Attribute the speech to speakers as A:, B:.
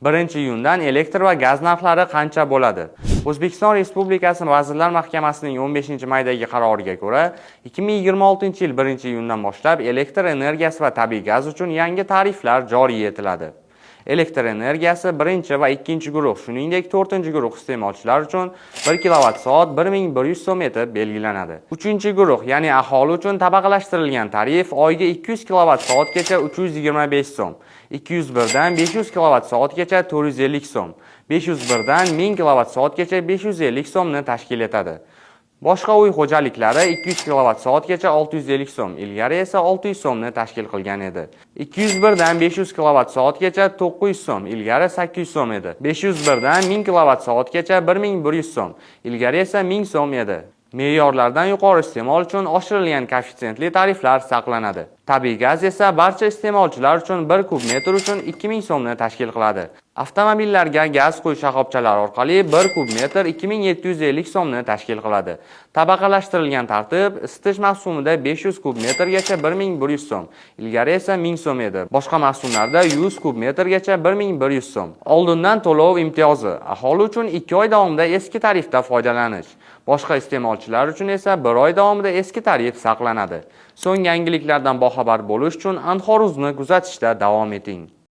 A: 1-iyundan elektr va gaz narxlari qancha bo'ladi? O'zbekiston Respublikasi Vazirlar Mahkamasining 15-maydagi qaroriga ko'ra, 2026-yil 1-iyundan boshlab elektr energiyasi va tabiiy gaz uchun yangi tariflar joriy etiladi. Elektr energiyasi birinchi va ikkinchi guruh, shuningdek to'rtinchi guruh iste'molchilar uchun 1 kilovat soat 1100 so'm etib belgilanadi. Uchinchi guruh, ya'ni aholi uchun tabaqalashtirilgan tarif oyiga 200 kilovat soatgacha 325 so'm, 201 dan 500 kilovat soatgacha 450 so'm, 501 dan 1000 kilovat soatgacha 550 so'mni tashkil etadi. Boshqa uy xo'jaliklari 200 kilovat soatgacha 650 so'm, ilgari esa 600 so'mni tashkil qilgan edi. 201 dan 500 kilovat soatgacha 900 so'm, ilgari 800 so'm edi. 501 dan 1000 kilovat soatgacha 1100 so'm, ilgari esa 1000 so'm edi. Me'yorlardan yuqori iste'mol uchun oshirilgan koeffitsiyentli tariflar saqlanadi. Tabiiy gaz esa barcha iste'molchilar uchun 1 kub metr uchun 2000 so'mni tashkil qiladi. Avtomobillarga gaz quyish shoxobchalari orqali 1 kub metr 2750 so'mni tashkil qiladi. Tabaqalashtirilgan tartib isitish mavsumida 500 kub metrgacha 1100 so'm, ilgari esa 1000 so'm edi. Boshqa mavsumlarda 100 kub metrgacha 1100 so'm. Oldindan to'lov imtiyozi: aholi uchun 2 oy davomida eski tarifda foydalanish. Boshqa iste'molchilar uchun esa 1 oy davomida eski tarif saqlanadi. So'nggi yangiliklardan boxabar bo'lish uchun Anhor.uzni kuzatishda davom eting.